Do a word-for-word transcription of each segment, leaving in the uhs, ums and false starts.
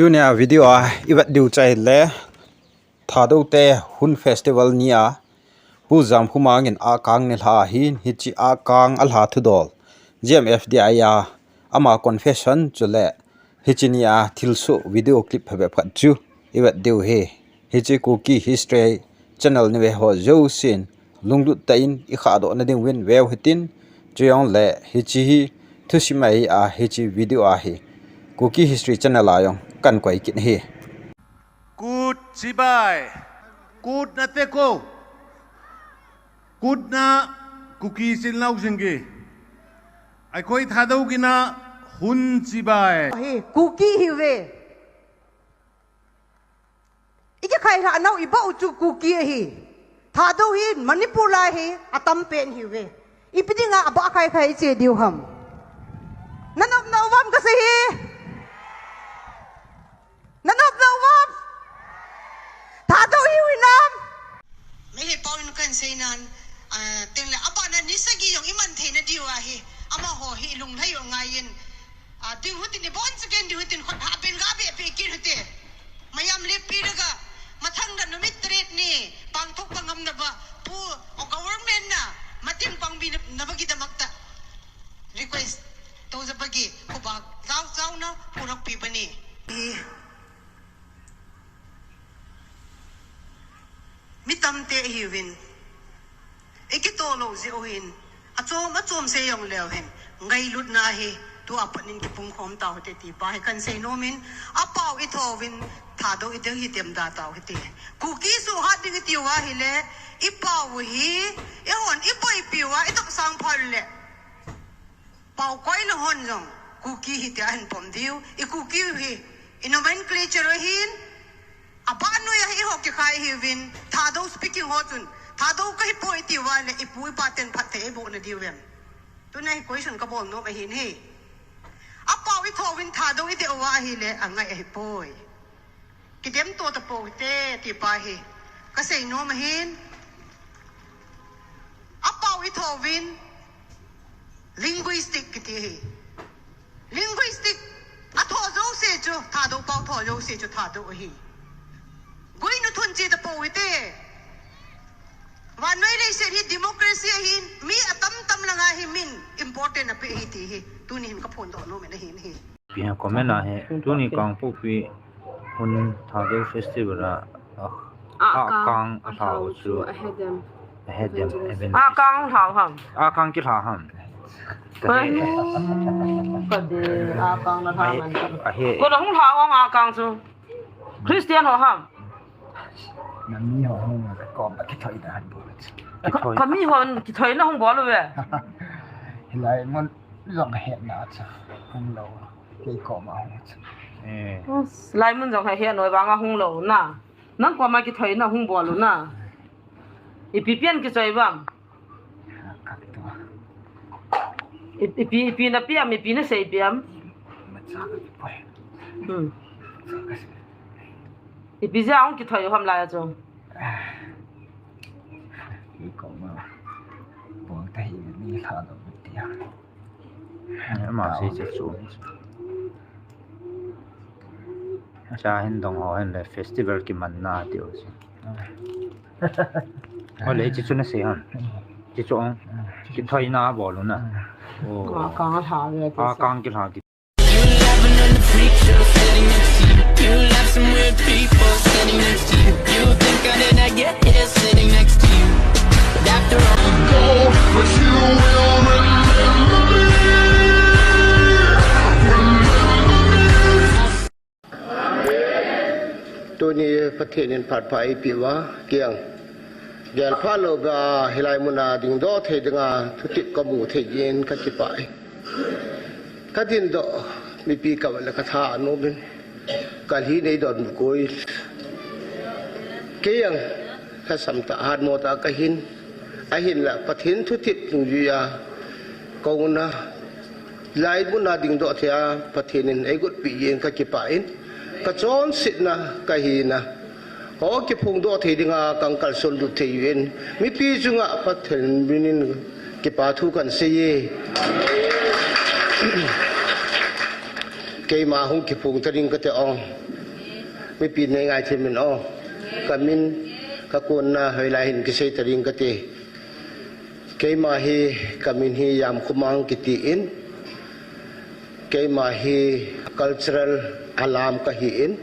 Tunia video a i vet diu chu ahile, Thadou te Hun Festival ni a, Pu Jamkhumang in akang nei lha ahin, hiche akang alha thudol, G M F D I a, ama confession chule hiche ni a thilsoh video clip phabep khat chu i vet diu ahi. Hiche Kuki History Channel nei ve ho jousen lunglut tah in i khahdoh na diuvin veu hitin, chujongle hiche hi thusim ahi a, hiche video ahi, Kuki History Channel a jong kan koi kit ahi. Kut chibai, kut na te ko, kut na Kuki silnau singgi. Ai koi Thadou gina hun chibai. Hi, Kuki hi ve. I kikhai lha nau i bau chu Kuki ahi. Thadou hi Manipur lai hi atam pen hi ve. Ipi dinga abah khai khai i che diu ham. Na nop nau vam ka sei hi. Na nop nau vam. Thadou hi hui nam. Mei he pau in kan sei nan, ah, tengle abah na ni sagi jong i man thei na diu ahi. Amaho hi lunglhai u ngai in. Ah, ding hutin i bon chicken ding hutin khut ha pen ga be pe kin hute. Mayam le pi daga, mathang da numit tret ni, pangthok pangam na ba, pu, o government na, mating pangbi na, na bagi da makta. Request, to za bagi, ko ba, zau zau na, pu rak pi bani. I, mi tam te hi win. I kito lou jeh u hin, achom, achom sei jong leu hin, ngailutna hi, tua pat in kipung khom tau hite ti pa hi kan sei nom in, apau i tho uvin, Thadou i ding hi dem da tau hite. Kuki suhat ding i tiu ahile, i pau hi, i hon, i boipiu a, i dopsang pha le. Pau koi na hon jong, Kuki hi tia hin pom diu, i Kuki hi, i nomenclature hin, abah noi a hi ho kikhai hi uvin, Thadou speaking ho chun, Thadou ka hi poi i tiu va le, i pu i pa ten phat thei i boh na diu vem. Tuna hi question ka bol nom ahin hi. Apau i tho uvin Thadou i deu va ahile, angai ahi poi. Kidem to ta pou te, ti pa hi. Ka sei nom ahin. Apau i tho uvin linguistic kiti hi. Linguistic a tho jouse chu, Thadou pau tho jouse chu Thadou ahi. Guinu thun chi ta pou te. Vannoi leiset hi democracy ahin, mi atam tam langa hi min important ape hi ti hi. Tuni hin ka phondoh nom in ahin hi. Pi ha comment a hi, tuni Kangpokpi Hun Thadou Festival a, a, a kang, a kang a lha u chu a hedem. A hedem, a hedem. A kang lha u ham. A kang kilha ham. Ka he. Ka de, a kang na lha man. A he. Ko na hung lha ong a kang chu. Christian ho ham. Na mi ho hung ko ma kithoi na han bol. Ka, ka mi ho kithoi na hung bol ve. Hilai mun jong hetna cha hung lou. Kei koma hung cha. Eh. Us, lai mun jong ha he noi vanga hung lou na. Nang koma kithoi na hung bol u na. Ipi pian kichoi vang. Ha, kak to. I, ipi, ipi na piam, ipi na sei piam. Macha ka poi. Hmm. Ipi ja hung kithoi u ham lai a chu. Kei koma. Bol ta hi ni lha lou tia. Ama sei che chu. Cha hin dong ho hin le festival kiman na ti u chu. Ole, chi chu na sei ham. Chi chu ong. Kithoi na bol u na. Oh. A kang a lha ve ti. A kang kilha ki. You laugh some weird people sitting next to you. You think I did not get here sitting next to you. But after all, but you will remember me. Remember me. Tuni Pathen in phat pha eipeh uva, kei jong gel pha lou beh a hilai mun a dingdoh thei dinga thutep kamu thei jeh in kakipah e. Kadindoh, mipi koma le katha anom in, kalhi nei don koi. Kei jong lhasam tah, hatmo tah kahin, ahinla Pathen thutep dungjuia kauna, hilai mun a dingdoh thei a Pathen in eigot peh jeh in kakipah in, kachonsetna kahina ho kiphongdoh thei dinga kakalson lut thei uvin, mipi chunga Pathen minin kipa thu kahin sei e. Keima hung kiphong ta ding kate o. Mipi nei ngai thei min o. Kamin, kakonna hoilai hin kisei ta ding kate. Keima hi, kamin hi Yamkhomang kiti in. Keima hi cultural alam kahi in.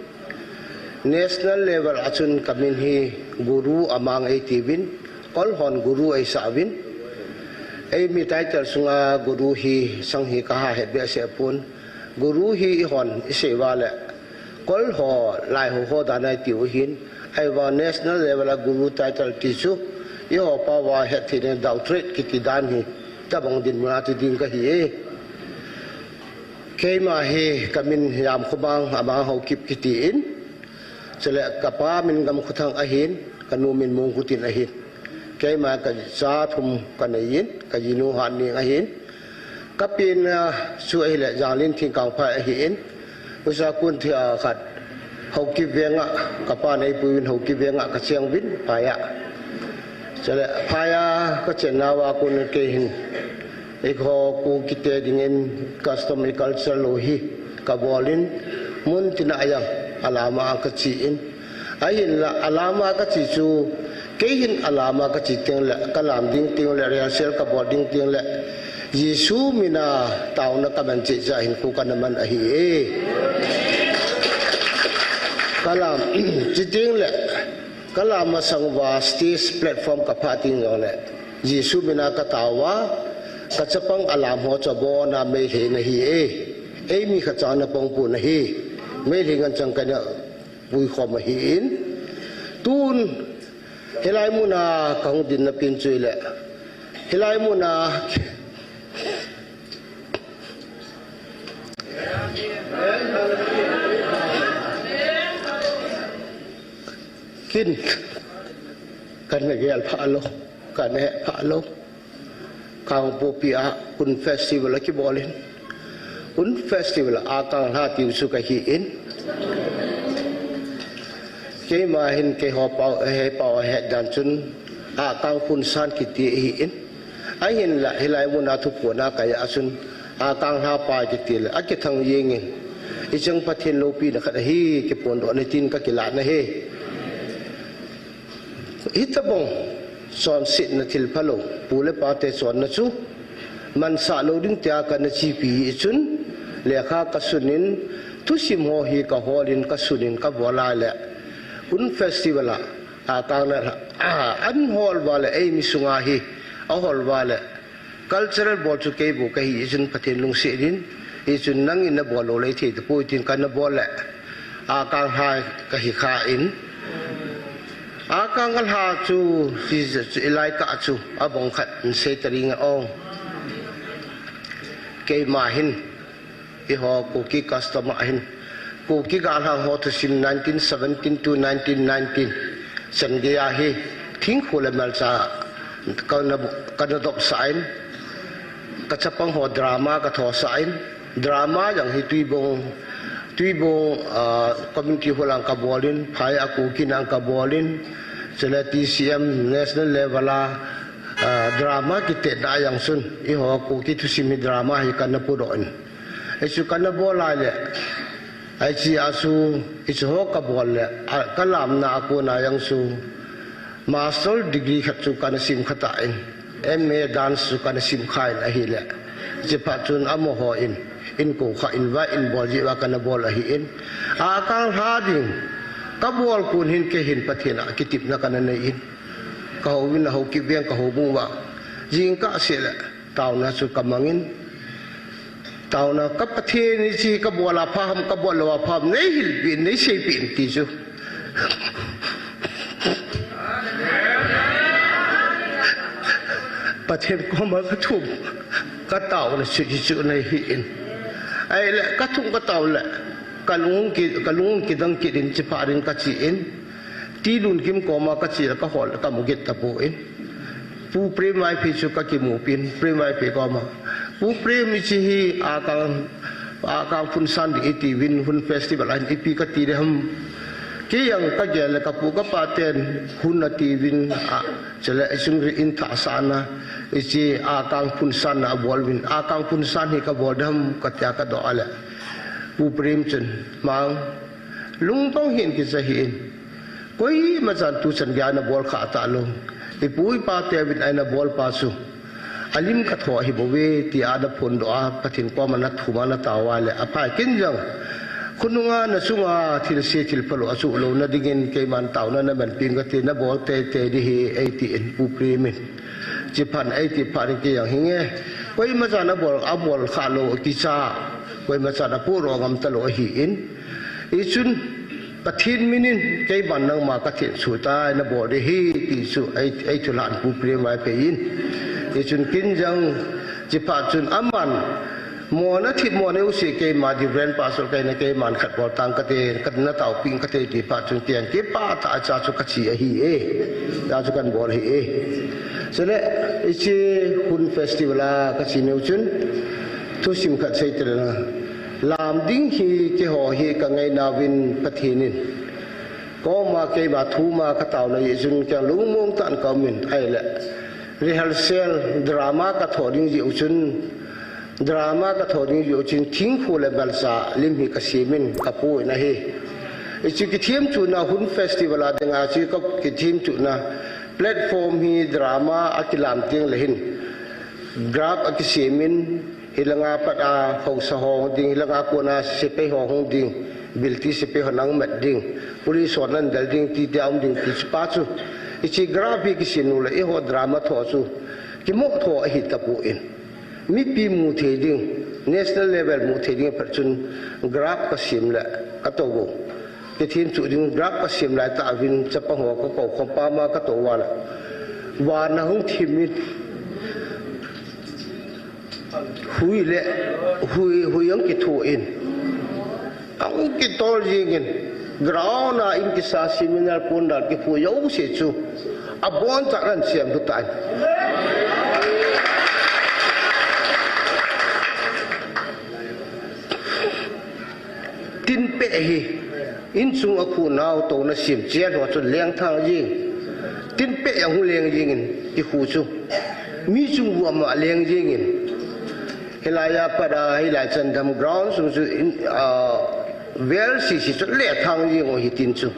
National level a chun kamin hi Guru Amang eitiuvin. Kol hon Guru eisah uvin. Eimi title sunga Guru hi sang hi kaha het behseh pon. Guru hi eihon isei uva le Kol ho, Lai ho, ho dan a itiu ahin. Ahivang national level a Guru title ti chu, eiho pao a het theina doctorate kiti dan hi, tabang dinmun a ti ding kahi e. Keima hi kamin Yamkhomang Amang Haokip kiti in. Chule kapa min Gamkhothang ahin, kanu min Mongkhotin ahin. Keima kacha thum kanei in, kajinu Hatneng ahin. Kapen, ah, chu ahile Janglin Thingkangphai ahin. Usa kun thia khat Haokip venga, kapan eipuiyin Haokip venga kacheng uvin, phai a. Chule, phai a kachen nauva kun kei hin. Eiho Kukite dingin custom culture lo hi kabol in, mun tina jong alam a kache in. Ahinla, alam a kache chu, kei hin alam a kache teng le, kalam ding teng le, rehearsal kabol ding teng le, Jesu mina taona kaman cheh jeh hin khu kana man ahi e. Kalam, che teng le, kalam masang uva stage platform kaphah teng jongle, Jesu mina katao uva, kachapang alam ho chu abon a Meitei nahi e. Eimi khat cha napang pon ahi. Meitei ngen chang kana puikhom ahin. Tun, hilai muna kahung dinna pen chu ahile. Hilai muna kin, kana gel pha lou, kana he pha lou. Kangpokpi a Hun Festival akibol in. Hun Festival a Akanglha tiu chu kahi in. Keima hin keiho pao, he pao ahet dan chun Akang Phunsan kiti ahi in. Ahinla hilai muna thuphon a kaja a chun Akanglha pa kiti le akithang jeng in. Hicheng Pathen loupina khat ahi kiphondoh na tin kakilah na ahi. Hitabang chonsetna thil phalou, pu le pate chonna chu mansah lou ding tia kana chepi hi chun, lekha kasun in, thusim ho hi kahol in, kasun in, kabol a le, Hun Festival a, a, Akanglha, a, an hol uva le, eimi sunga hi, ahol uva le, Cultural bol chu kei bou kahi, hichun Pathen lungset in, hichun nangin nabol lou lei thei tapoi tin kana bol le, Akanglha kahi kha in. Akanglha chu, chu, chu, ilai kah chu, abang khat in sei ta ding a ong. Keima hin, Eiho Kuki custom a hin. Kuki galhang ho thusim nineteen seventeen to nineteen nineteen. Chan geiya hi thingkhu le melcha kana, kana dopsah in. Kachapang ho drama kathosah in. Drama jong hi Tuibong, Tuibong, ah, community hall a kabol in, phai a Kuki na kabol in. Chule T C M national level a, ah, drama kitetna a jong chun. Eiho Kuki thusim hi drama hi kana pudoh in. Hichu kana bol a le, hiche a chu, hiche ho kabol le, a, kalamna a kona jong chu, master degree khat chu kana sim kha tan, M A dance chu kana sim kha in ahile, hiche phat chun amaho in, eikou kha in va in bol jeh uva kana bol ahi in, Akanglha ding, kabol kon hin kei hin Pathen a kitepna kana nei in, kahou in a Haokip veng kahou bung uva, jingkah seh le, taona chu kamang in, Taona ka Pathen hiche kabol a pha ham, kabol lou a pha ham, neihilpeh in, neiseipeh in ti chu. Pathen koma kathum, kataona chu hichu nahi in. Ahile, kathum katao le, kalung ki, kalung kidang kit in, hiche phat in kache in. Tilunkim koma kache le kahol le kamu kit tapon. Pu Prem Vaiphei chu kakimu pin, Prem Vaiphei koma. Pu Prem hiche hi Akang, Akang Phunsan ding iti uvin Hun Festival a hin ipi kati ding ham. Kei jong kagel le kapu kapa ten Hun ati uvin a, chule hichun ri in thasahna, hiche Akang Phunsan na abol uvin, Akang Phunsan hi kabol ding ham katia kadoh a le. Pu Prem chun, Mang, lungdong hin kisa hi in. Koima chan tuchan gei a nabol kha talou. Ipu ipa teuvin a nabol pa chu alim katho ahi bouve, tia ana phondoh a, Pathen koma nathum a natao a le, aphai kin jong. Khonunga nasunga thilse thilphalou asoh louna dingin keiman taona naman ping kate, nabol teitei ding ahi, eitin Pu Prem in. Chuphat in eiti phat in kei jong hinge. Koima chan abol, abol kha lou kicha. Koima chan apohdoh ngam talou ahi in. Hichun Pathen min in keiman nangma kathensuh tai, nabol ding ahi ti chu ei, eithulan Pu Prem a eipe in. Hichun kin jong chuphat chun aman, Mo nathip mo neuse, keima Reverend Pastor kahi na, keiman khat bol tang kate, khat nataopeh kate, ti phat chun ken kipah tah a cha chu kache ahi e. Cha chu kanbol ahi e. Chule, hiche Hun Festival a kache nau chun, thusim khat seita leng, lam ding hi keiho hi kangaina uvin Pathen in koma keima thum a kataona jeh chun kei lungmong tah in kaum in ahile. Rehearsal, drama katho ding jeh u chun, drama katho ding jeh u chun, thingkhu le belsa lim hi kasem in kapu in ahi. Hiche kithemchuhna Hun Festival a dinga chu ka kithemchuhna platform hi drama akilam teng le hin graph akisem in, hilanga pat a haosa ho ding, hilanga kona sepai ho hung ding, bilti sepai ho nang mat ding, police ho nan del ding, ti ti aum ding ti chu pa chu. Hiche graph hi kisem u le, eiho drama tho chu kimoh tho ahi tapon. Mipi mu thei ding, national level mu thei ding phat chun graph kasem le katou bou. Kithemchuh ding graph kasem lai tah uvin chapang ho kakou khom pam a katou uva le, van ahung thim in, hui le, hui, hui ahung kitho in, ahung kitol jing in, ground a in kisa seminar pandal kiphu jouse chu abon chan ahin sem lhu tan. Tin peh hi, insung a khu nao touna sim chel ho chu leng thang jing. Tin peh a hung leng jing in, i khu chu. Mi chung uva ma leng jing in. Hilai a pat a, hilai Chandam ground sung chu in, ah, vel sisi chu le thang jing u ahi tin chu.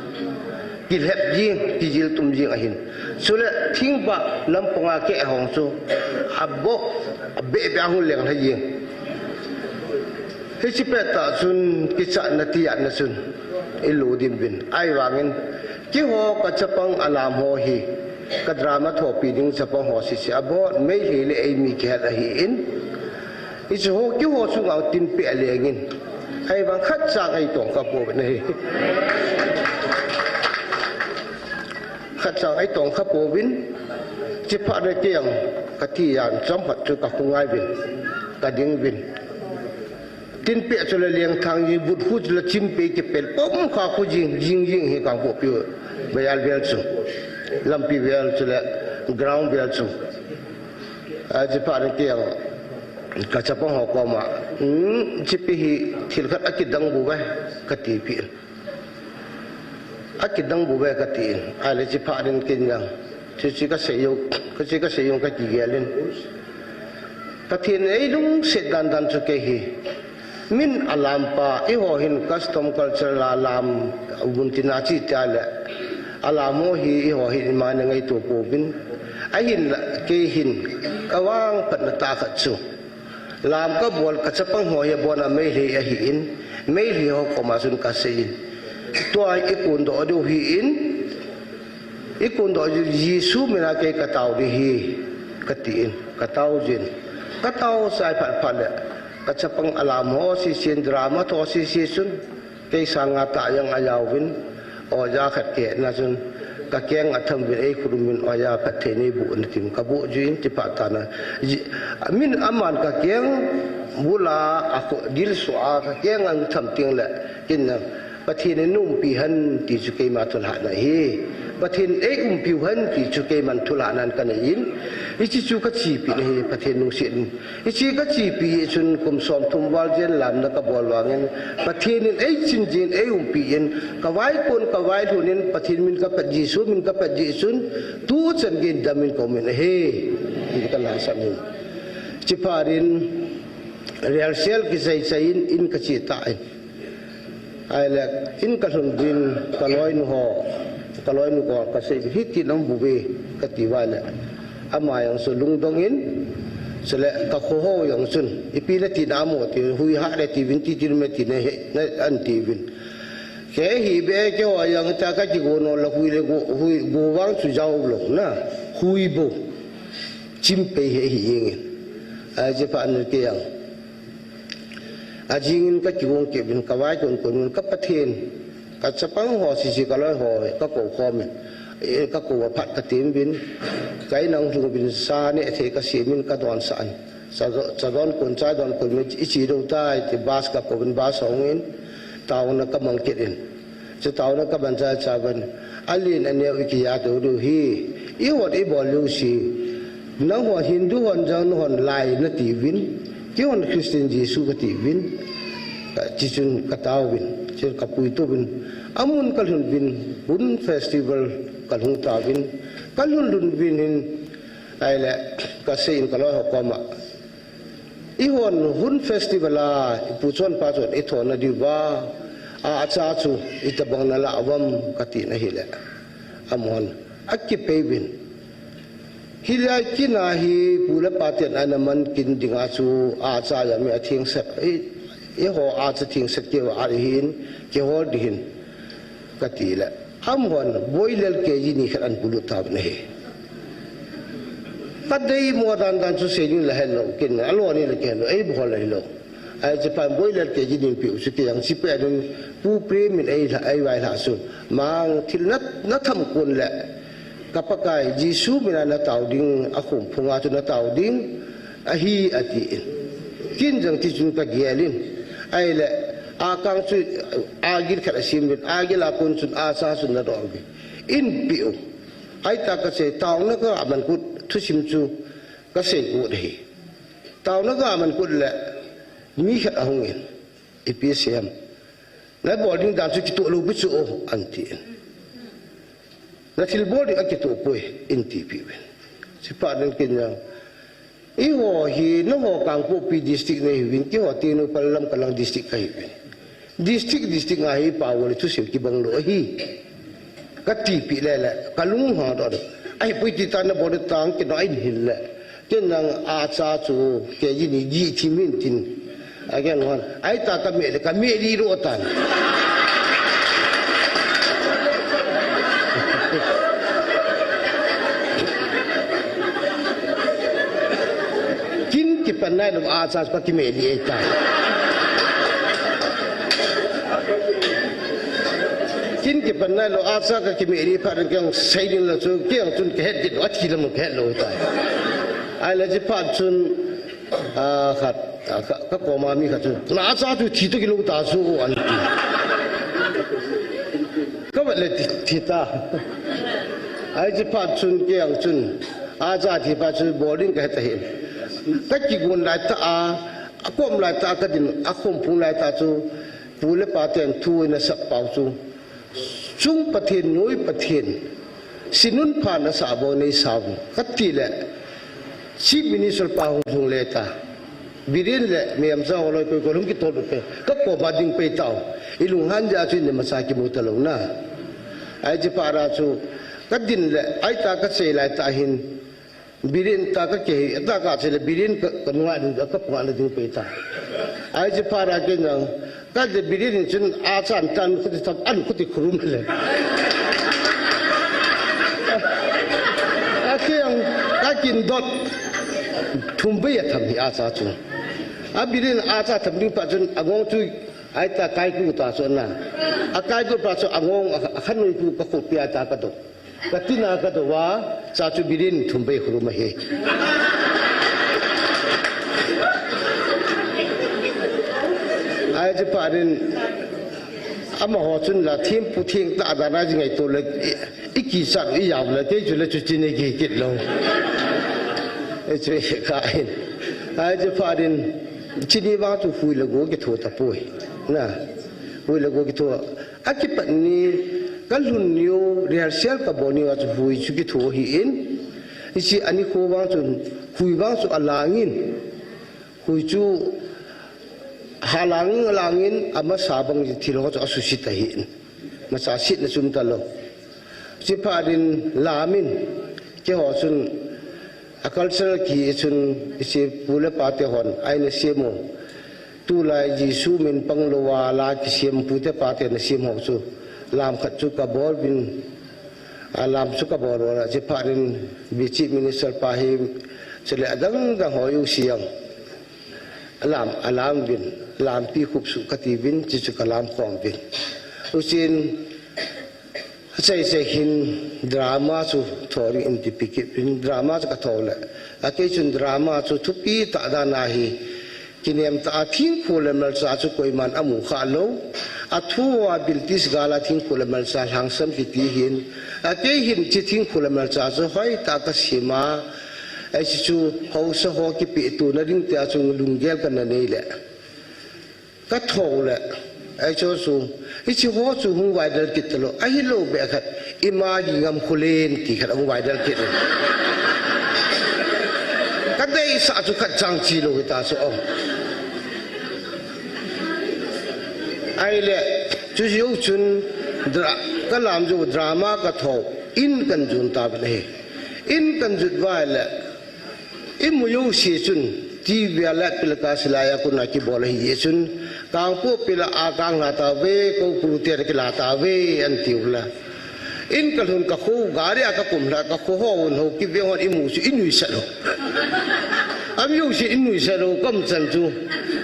Kilhep jing, kijil tum jing ahin. Chule thingpha lampang a keh hong chu. Aboh, abeh beh a hung leng lha jing. Hiche pettah chun kichatna tiatna chun i lo dim uvin. Ahivangin, keiho ka chapang alam ho hi, ka drama thopi ding chapang ho sisi abon, Meitei le eimi kihet ahin. Hiche ho, keiho chunga tin peh a leng in. Ahivang khatcha eitong kha pouvin ahi. Khatcha eitong kha pouvin, chuphat le kei jong kati jan chomkhat chu ka khu ngai uvin, ka ding uvin. Tin peh chu le leng thang jing, but khu chu le chim peh kipel pom kha khu jing, jing jing hi ka khu piu. Baial vel chu. Lampi vel chu le ground vel chu. A, chuphat le kei jong ka chapang ho koma, "Hmm, hiche pi hi thil khat akidang bouve," kati peh in. "Akidang bouve," kati in. Ahile chuphat in ken jong, "Hiche, hiche kasei u, hiche kasei u," kati gel in. Pathen in eilungset dan dan chu kei hi. Min alam pa, eiho hin custom culture la lam, mun tina chi tia le, alam ho hi eiho hin ima ngaito pouvin. Ahinla, kei hin, ka vangphatna tah khat chu. Lam ka bol ka chapang ho hi abon a Meitei ahin, Meitei ho koma chun ka sei in. Tua i kondoh diu ahin, i kondoh diu Jesu min a kei ka tao ding ahi, ka tin, ka tao jin. Ka tao chai phat phat le, ka chapang alam ho sisi in, drama tho sisi chun, kei sanga tah jong ajaovin, oja khat kihetna chun, ka keng atham uvin, eikhut um uvin, oja phatthei neiboh in atin, ka boh jin, chuphat tah na. Ji-, min aman ka keng bul a, akho dil suh a, ka keng atham teng le, ken jong, Pathen in na umpi hen ti chu keima thulhahna ahi. Pathen in eiumpiu hen ti chu keiman thulhahna in ka nei in. Hiche chu ka chepi ahi, Pathen lungset in. Hiche ka chepi jeh chun kum somthum val jen lamna ka bol vangin, Pathen in eichin jin, eiumpi in, ka vaikon, ka vailhun in, Pathen min ka pet, Jesu min ka pet jeh chun, tuchan gei in dam in ka um in ahi. Ti ka lhasam in. Chuphat in, rehearsal kisei sei in, in ka che tan. Ahile, in kalhun uvin, kaloinu ho, kaloinu ho kasei uvin, hiti nang bou ve, kati uva le. Ama jong chu lungdong in, chule kakho ho jong chun, ipi nati namo ti, hui hah le tiuvin, titi me ti nahi, na, anti uvin. Kei hi be keiho jong ta kakigo nom le hui le go, hui go vang chu jao lou na, hui bou. Chim pei hi ahi jengin. Ajeh phat in kei jong. Ajing in kakigong kit uvin, kavai kon kon uvin, ka Pathen, kachapang ho, sisi kaloi ho, kakou khom in. Eh, kakou a phat katem uvin. Ka in a hung lhung uvin, sa neh thei kasem in kadonsah in. Cha, cha don kon, chai don kon, mi ichi dou tai, ti bus kakou uvin, bus hung in. Taona kamang kit in. Chu taona kaman cha cha uvin. Alen aneo ikija dou dou hi. Ihon ibol lou si. Nangho Hindu hon jong nahon lai nati uvin. Keihon Christian Jesu kati uvin. Ka, chi chun katao uvin. Chun kapui to uvin. Amun kalhun uvin. Hun festival kalhung tauvin. Kalhun lhun uvin hin. Ahile, kasei in kaloi ho koma. Ihon hun festival a, ipu chonpa chon ithona diuva, a, acha chu, itobang nalah uvam, katin ahile. Amahon, akipei uvin. Hilai kin a hi, pu le pa ten ana man kin dinga chu, acha jong mi athengset, i, eiho acha thengset keu ahin, kihol ding ahin. Kati le, amahon, boilel K G ni khat ana bulut tauvin ahi. Kadeimo dan dan chu sei ding la helou, ken, alo ni le ken, eibol la hilou. Ajeh phat in boilel K G ni peh u chu kei jong chi peh ding, Pu Prem in eila, eivailhah chu. Mang thil na, natham kon le. Ka Pakai, Jesu min a natao ding, akhum phunga chu natao ding, ahi atin. Ken jong ti chun kagel in. Ahile, akang chu, agil khat asem uvin, agil a kon chun, acha chun nadon uvin. Eipeh u. Ahita kasei, taona kaman kit, thusim chu, kasei kit ahi. Taona kaman kit le, mi khat ahung in. Ipi asei em. Nabol ding dan chu kitoh lou pi chu o, anti in. Nathilbol ding akitoh poi, eiti peh uvin. Chuphat in ken jong. Eiho hi, nangho Kangpokpi district nahiuvin, keiho Tengnoupal Lamka lang district kahiuvin. District, district nga hi pao le thusim kibang lou ahi. Kati peh le le, kalung hang doh. Ahipoi ti ta nabol ding tang kino ahin hil le. Ken jong acha chu K G ni gi thim in tin. Again one. Ahita kameh le, kameh lih lou tan. Ken kipan nailou acha chu kakimeh lih ahitai. Ken kipan nailou acha kakimeh lih phat in kei jong sei ding la chu, kei jong chun kahet kit lou, athi lam kahet lou tai. Ahile chuphat chun, a, khat, a, ka, kakoma mi khat chu, na acha chu thi toh kilou ta chu, anti. Kavet le thi, thi ta. Ahile chuphat chun, kei jong chun, acha thi phat chu bol ding kahet ahin. Kakigon lai tah a, akom lai tah a kadin, akhum phung lai tah chu, pu le pa ten thu ana sap pau chu. Chung Pathen, noi Pathen, sinun pha nasah bou neisah uvin. Kati le, Chief Minister pa hung lhung le ta. Biren le, Meimchang ho loi koi koi hung kitol lut pe. Kakoma ding pei tao. Ilunghan jeh a chu imacha kimu talou na. Ahile chuphat a chu, kadin le, ahita kasei lai tah hin. Biren ta kakei, ta kasei le Biren ka, kanunga ding, kapanga ding pei ta. Ahile chuphat a ken jong, kati Biren in chun acha antan khuti tham, an khuti khurum le. A kei jong, kakin dot, thum bei atham hi acha chu. A Biren acha tham ding phat chun, angong chu, ahita kaiku ta chu na. Akaiku phat chu angong, a, akhanoi ku kakhut pi ahita kadot. Katin a kadou a, cha chu Biren thum bei khurum ahi. Ahile chuphat in, amaho chun la thempu theng tah dan a jingai to le, i, ikichat u ijao le, kei chu le chuche nei kit lou. Ei chu ka in. Ahile chuphat in, chuni vang chu hui le go kitho tapoi. Na, hui le go kitho. Akipat ni, kalhun niu, rehearsal kabol niu a chu hui chu kitho ahin. Hiche anikho vang chu, hui vang chu alang in. Hui chu, Halang langin amasa bang thil ho chu asusit ahin. Masa sitna chu um talou. Chuphat in lamin, keiho chun a cultural kihi chun, hiche pu le pate hon eina sem u, tulai Jesu min pang louva la kisem pute pate na sem ho chu, lam khat chu kabol uvin, a lam chu kabol uva, chuphat in Chief Minister pa hi, chule adang dang ho jouse jong alam, alam uvin, lampi khup suh kati uvin, chuchu kalam khom uvin. Huchun, achai chai hin drama chu tho ding in ti pi kit uvin, drama chu katho le, a kei chun drama chu thupi tah dan ahi, kinem tah a thingkhu le malcha chu koiman amu kha lou, a thu a British gal a thingkhu le malcha lhangsam kiti hin, a kei hin hiche thingkhu le malcha chu hoitah a kasem a, hiche chu haosa ho kipeh tona ding tia chu lunggel kana nei le. Katho le, hiche chu, hiche ho chu hung viral kit talou, ahilou beh khat, Ima Ging Ngam Khulen ti khat ahung viral kit in. Kadeisah chu khat chang chi lou hita chu ong. Ahile, chu jou chun, dra-, kalam jou drama katho, in kajon tauvin ahi. In kajot uva le, imu jouse chun, TV a le telecast laiya kona kibol ahi jeh chun, Kangpokpi la a kanglha tauve, Koukuru te la kilha tauve, atiu le. In kalhun kakho, gari a kakum lha, kakho ho un ho kiveng hon imu chu inuisat lou. Ami jouse inuisat lou, kaum chan chu,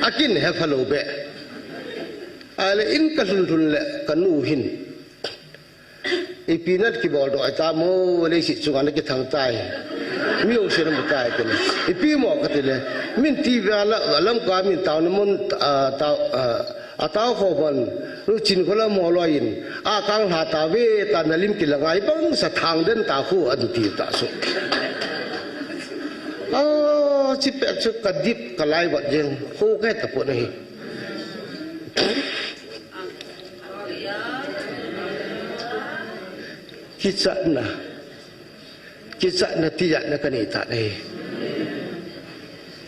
akin hepha lou beh. Ahile in kalhun lhun le, kanu hin. Ipi na kibol doh tam o, leiset chunga na kithang tai. Mi jouse na mu tai kati le. Ipi mo kati le. Min TV a la, lamkai min taona mun, a, tao, a, atao kho ban. Luchin kho la mo loi in. A kanglha tauve, ta na lim kilang a, ibang sa thang den ta khu ati ta chu. A, chupet chu kadip kalai vat jeng. Khu kahe tapon ahi. Kichatna. Kichatna tijatna kanei tan ahi.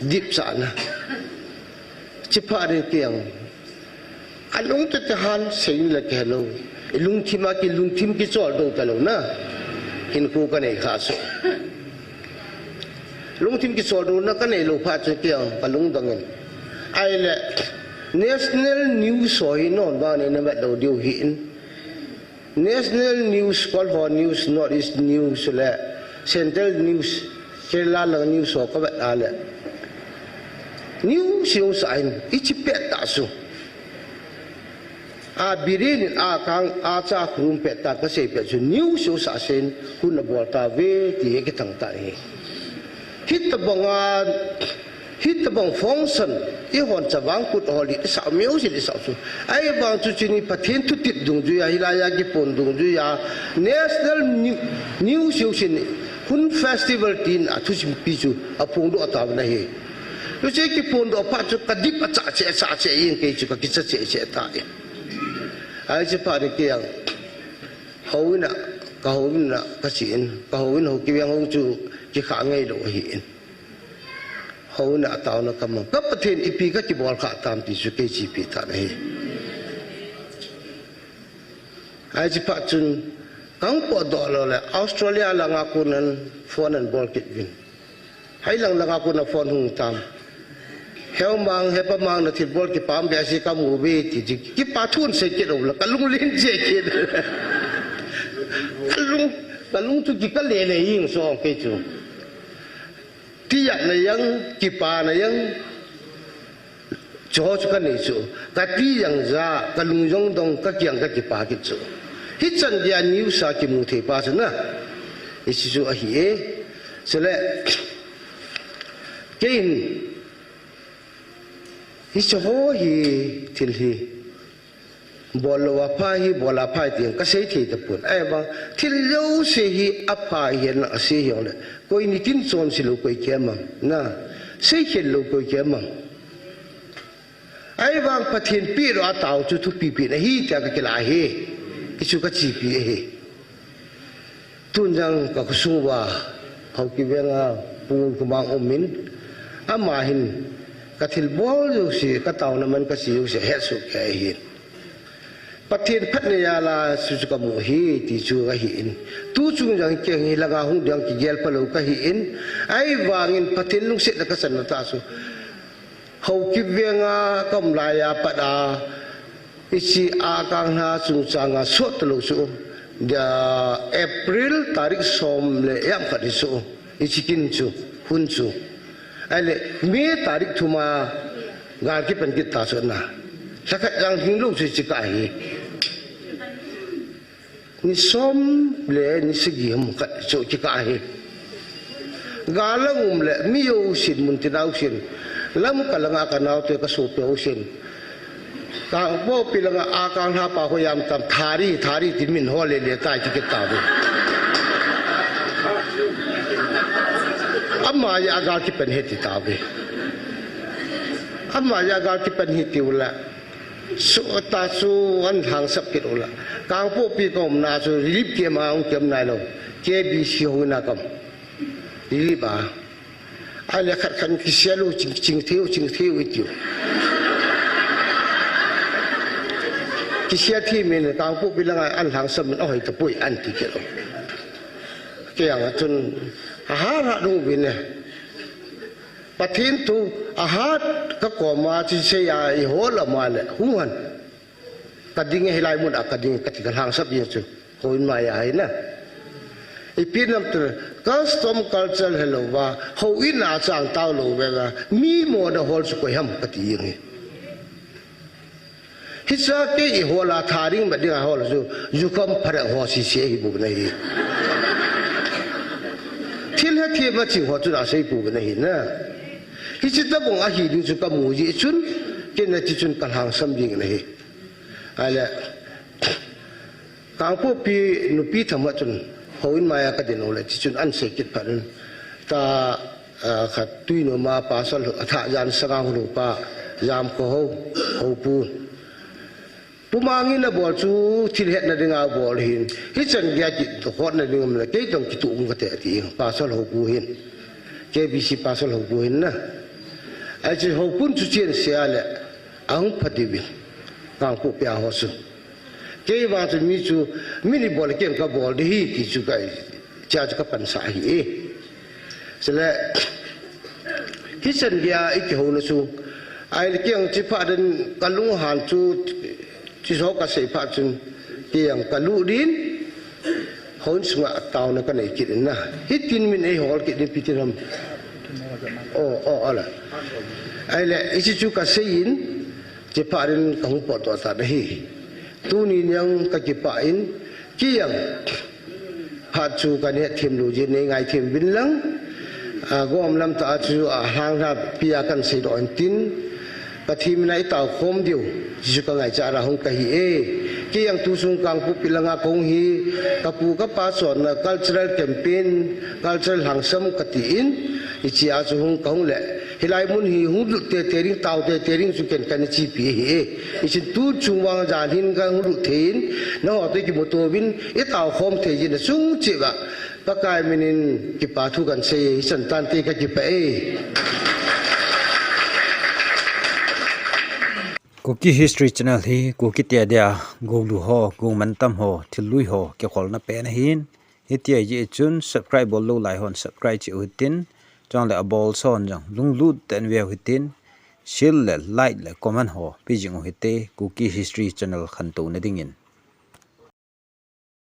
Dipsahna. Chuphat in kei jong. Alungthim te han seiyin la kihe lou. Ilungthim a kilungthim kicholdo talou na. Hinkho kanei kha chu. Lungthim kicholdona kanei lou phat chu kei jong kalungdong in. Ahile, national news ho hi non vang nei na vet lou diu ahin. National news, Kol ho news, North East news le, Central news, Kerala lang news ho kavet a le. News jouse in, ichi pet tah chu. A Biren in a kang, a cha khurum pet tah kasei pet chu news jouse in, hun abol tauve ti hi kithang tan ahi. Hitabang a, hitabang function, eihon chavang kut holi, isah miu sin isah chu. Ahivang chu chuni Pathen thutep dungjuia, hilaiya kipon dungjuia, national new, news jouse in, Hun festival tin a thusimpi chu aphongdoh tauvin ahi. Chuche kiphongdoh phat chu kadip achah cheh, achah cheh in kei chu kakicha cheh cheh tai. Ahi chu phat in kei jong. Houin a, kahouin a, kachen, kahouin ho kiveng ho chu kikha ngai lou ahin. Houin a taona kamang. Ka Pathen ipi kakibol kha tam ti chu kei chepi tan ahi. Ahi chu phat chun, kahung potdoh lou le, Australia langa konin phone anabol kit uvin. Hailang langa konin phone hung tam. Heumang, hepa mang nathil bol kipah behseh kamu uve ti chu. Kipa thu asei kit lou le, kalung len cheh kit. Kalung, kalung chu kikal lele jeng song kei chu. Tijatna jeng, kipana jeng, chuho chu kanei chu. Kati jeng ja, kalung jong dong, kakiang kakipa kit chu. Hichan dia news a kimu thei pa chu na. Hiche chu ahi e. Chule, keiin, hiche ho hi, thil hi. Bol lou apha hi, bol apha hi ti jong kasei thei tapon. Ahivang, thil jouse hi apha hi na asei hijongle. Koi nitin chonse lou koi kimang. Na, seikhel lou koi kimang. Ahivang Pathen peh lou a tao chu thupi pen ahi tia kakila ahi. Hichu kachepi ahi. Tun jong kakhosung uva, Haokip venga Pu Ngulkhomang um in, ama hin Ka thilbol jouse, ka taona man ka sei jouse, hetsoh kei ahin. Pathen phatna jal a chu chu ka mu ahi, ti chu ahin. Tu chung jong kei hi langa hung ding kigel pha lou ka hin. Ahivangin Pathen lungsetna ka channa tah chu. Haokip veng a ka um lai a pat a, hiche Akang Hna chungchang a sot talou chu. Dia April tarik som le jam khat hi chu. Hiche kin chu, hun chu. Ahile, May tarik thum a gal kipan kit ta chu na. Lhakhat jong hing lou chu hiche kah ahi. Ni som le ni sagi ham khat chu hiche kah ahi. Gal lang um le, mi jousen, muntin a jousen. Lamka langa ka naote, ka sopi jousen. Kangpokpi langa Akang Hna pa ho jam tam, Thari, Thari tin min ho le le tai ti kit tauve. Ama jeh a gal kipan ahi ti tauve. Ama jeh a gal kipan ahi tiu le. Chu ta chu an lhangsap kit u le. Kangpokpi ka umna chu relief camp a hung kium nailou. K B C houin a ka um. Relief a. Ahile khat khat kisel u, ching, ching thei u, ching thei u i tiu. Kisel thei min, Kangpokpi langa an lhangsap min, ahoi tapoi an ti kit u. Kei jong a chun, ahat hat hung uvin e. Pathen thu ahat ka koma chu sei a i hol a ma le, hung hen. Ka ding e, hilai mun a ka ding e, ka ti ka lhangsap jeng chu. Houin maiya hi na. Ipi nam tu custom culture helou va, houin a chang tao lou veng a, mi mo na hol chu koi ham ka ti jeng hi. Hiche a kei i hol a tha ding mat ding a hol chu, jukham phareng ho sese ahi bou na hi. Thil hethem a ching ho chu na sei bou na hi na. Hiche tabang ahi ding chu ka mu jeh chun, kei na ti chun ka lhangsam ding na hi. Ahile, Kangpokpi nupi themkhat chun, houin maiya ka din u le, ti chun an sei kit phat un. Ta, ah, khat Tuinom a pasal, athah jan sanga hung lou pa, jam ko ho, hopu. Pumang in abol chu thil hetna dinga abol ahin. Hichan geiya kihotna ding um le, kei toh kitoh um kate ati, pasal hopu hin. K B C pasal hopu hin na. Ahi chu hopun chu chen se a le, ahung pha diu vin. Kangpokpi a ho chu. Kei vang chu mi chu, mi ni bol keng ka bol di hi ti chu ka, cha chu ka pansah ahi e. Chule, hichan geiya i kihouna chu, ahile keng chi phat den ka lunghan chu, chi so ka sei phat chun, keng ka lut din, houin sunga taona ka nei kit in na. Hitin min ei hol kit din ipi ti ham. O, o, ala. Ahile, hiche chu ka sei in, chi phat den ka hung potdoh tan ahi. Tuni niang ka kipah in, keng, phat chu ka nei hethem lou jeh in nei ngaithem uvin lang. A, gom lam tah a chu, a, lhang lha pi a kan seidoh in tin. Pathen min a i taokhom diu, chu chu ka ngaichat a hung ka hi e. Kei jong tu sung Kangpokpi langa ka hung hi, ka pu ka pa chonna cultural campaign, cultural lhangsam ka ti in, hiche a chu hung ka hung le. Hilai mun hi hung lut tete ding, tao tete ding chu ken ka na chepi ahi e. Hichun tu chung vang jan hin ka hung lut thei in, nangho toh kimuto uvin, i taokhom thei jeh in a chung cheh uva. Pakai min in kipa thu kan sei e, hichan tante ka kipah e. Kuki History Channel hi Kuki te dia goulu ho, gongmantam ho, thil lui ho kikholna pen ahin. Hitia jeh chun subscribe bol lou lai hon subscribe cheh u hitin, chule abol son jong lunglut tah in veu hitin, share le like le comment ho pe jing u hite, Kuki History Channel khantouna dingin.